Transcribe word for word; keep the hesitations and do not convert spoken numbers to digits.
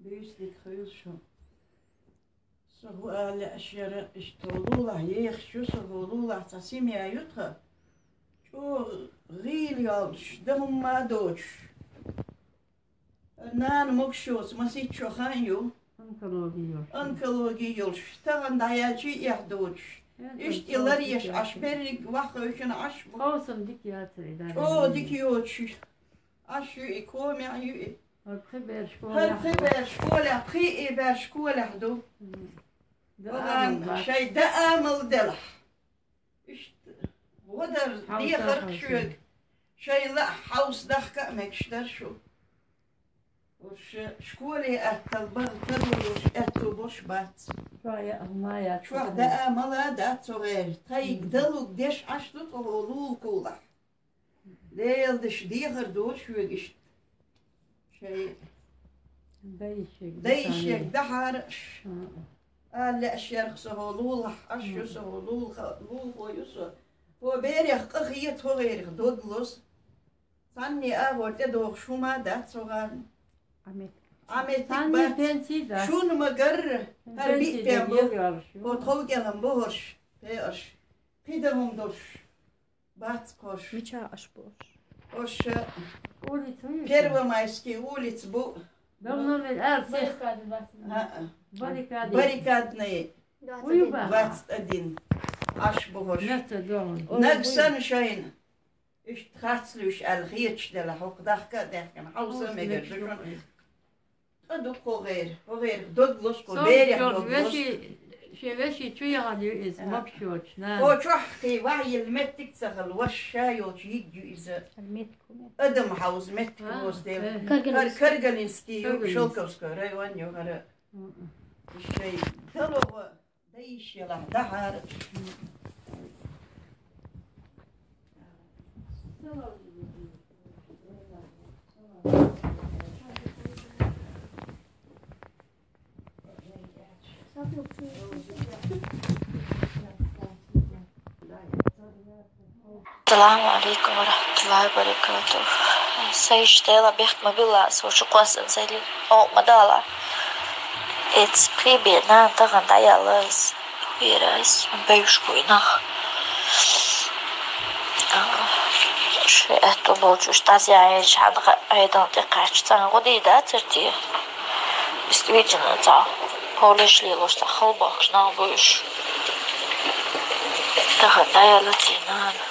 Дика хуьлда шун. Со хӀу ала лаьаш яра, иштта хӀу лулахь ехаш ю со, хӀу лулахь цхьа семья ю тха. ЧӀогӀа гӀийла йолуш, дан хӀумма а доцуш. Нана могуш йоцу масийтта шо хан ю. Онкологи йолуш. Онкологи йолуш. Тахана дӀаяьлча а эхь доцуш. Иштта и ларъеш Ӏаш берриг ваххевшина Ӏаш бу. Ховсам дика яцара и дан. ЧӀогӀа дика йоцуш. Ӏаш ю и, комехь ю и. ХӀара пхи бер школехь ду. ХӀара пхи бер школехь, пхи и бер школехь ду. М. Дан Ваган амал бац. Шайн дан амал делахь. Иштта гӀо дар хьовса дехарх хьовса. Шоьга. Шайн лаахь хьовса дахка а мегаш дара шу. Уьш школе аттал бара таро йолуш аьтту болуш бац. Чохь яа ма яц. Чохь даа мала дац цо гӀер. Тхайга далуг деш Ӏаш ду тхо хӀу лулахь. Делан даш дехар долуш вега иштта. Шайн дайшег дайшег дисане. Дахьара аш. Ала лаьаш ярх со хӀу лулахь, аш ю со хӀу лулха-, лулхо ю со. ХӀу берех къа хета, хӀу гӀерих дог лоза. Цхьанне агӀор тӀедогӀуш хӀума дац цо гӀарна. Ӏамет. Ӏамет Цхьанне бац. Пенсий дац. Шуна ма гарра, хӀара биъ пенсий пен бу. ДегӀ йолуш ю. ХӀу тхов кӀелан бу хӀорш, пеарш. Кхида хӀума долуш. Бац кхош. Мича аш бу аш? Ош Улица вуьйш? Первомайский улица бу. Дом номер ар сех. А-а. Баррикады. Баррикадный. Уй ба. Двадцать один. Аш бу хӀорш. Нагсан шайна. Иштта харц луьйш аьлла хеташ дела, хӀокху дахка а даьхкина, хьовса а мегар ду шуна. ТӀа ду кхо гӀер, кхо гӀер, дог лоско, берех дог лоско. Веши, шен веши чу яхана ю иза, могуш йоцуш, нана. Кхо чохь кхин ваьхьа йилла меттиг ца хилла, ваша йолчу йиг ю иза. Адам хьовза меттиг лоцу дела. Кар-, Каргалинский ю, Шелковский район ю хӀара. Шайн далогӀа. Дайша елахь дахьара. Ассаламу алейкум ва рахматуллахи ва баракатух. Сайш Дела бехк ма билла, со шу кхоссана сайли. О, ма дала. Эц прибе нан таган даяла. Вирас, бевш куй нах. Шеэтту болчуш тӀазъяьлча хьанха Ӏедал тӀекхаьчча, цхьаьна гӀо дийр дацара те? Действительно, цхьа полеш лелош, цхьа халбоккхуш нах бу уьш. Тахана дӀаяла те нана.